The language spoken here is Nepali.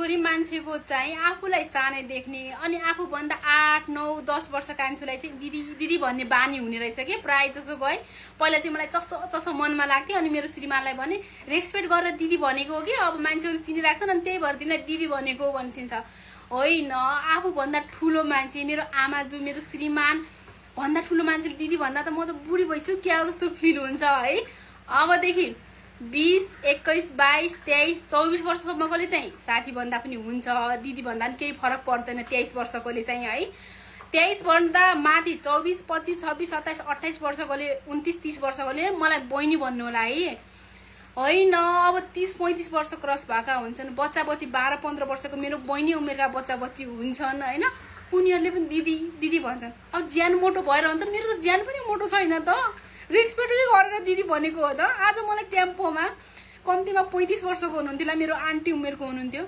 छोरी मान्छेको चाहिँ आफूलाई सानै देख्ने अनि आफूभन्दा 8, 9, 10 वर्ष कान्छुलाई चाहिँ दिदी दिदी भन्ने बानी हुने रहेछ कि प्रायः जसो गए। पहिला चाहिँ मलाई चस्सो चस्सो मनमा लाग्थ्यो अनि मेरो श्रीमानलाई भने रेस्पेक्ट गरेर दिदी भनेको हो कि अब मान्छेहरू चिनिराख्छन् अनि त्यही भएर तिमीलाई दिदी भनेको भन्छिन्छ। होइन, आफूभन्दा ठुलो मान्छे मेरो आमाजू मेरो श्रीमान भन्दा ठुलो मान्छेले दिदी भन्दा त म त बुढी भइसक्यो क्या जस्तो फिल हुन्छ है। अबदेखि 20, 21, 22, 23, 24 वर्षसम्मकोले चाहिँ साथी भन्दा पनि हुन्छ, दिदी भन्दा पनि केही फरक पर्दैन। 23 वर्षकोले चाहिँ है, 23 भन्दा माथि 24, 25, 26, 27, 28 वर्षकोले 29, 30 वर्षकोले मलाई बहिनी भन्नु होला है। होइन, अब 30, 35 वर्ष क्रस भएका हुन्छन्, बच्चा बच्ची 12, 15 वर्षको मेरो बहिनी उमेरका बच्चा बच्ची हुन्छन् होइन, उनीहरूले पनि दिदी दिदी भन्छन्। अब ज्यान मोटो भएर हुन्छ, मेरो त ज्यान पनि मोटो छैन त, रेस्पेक्टै गरेर दिदी भनेको हो त। आज मलाई टेम्पोमा कम्तीमा 35 वर्षको हुनुहुन्थ्यो, मेरो आन्टी उमेरको हुनुहुन्थ्यो।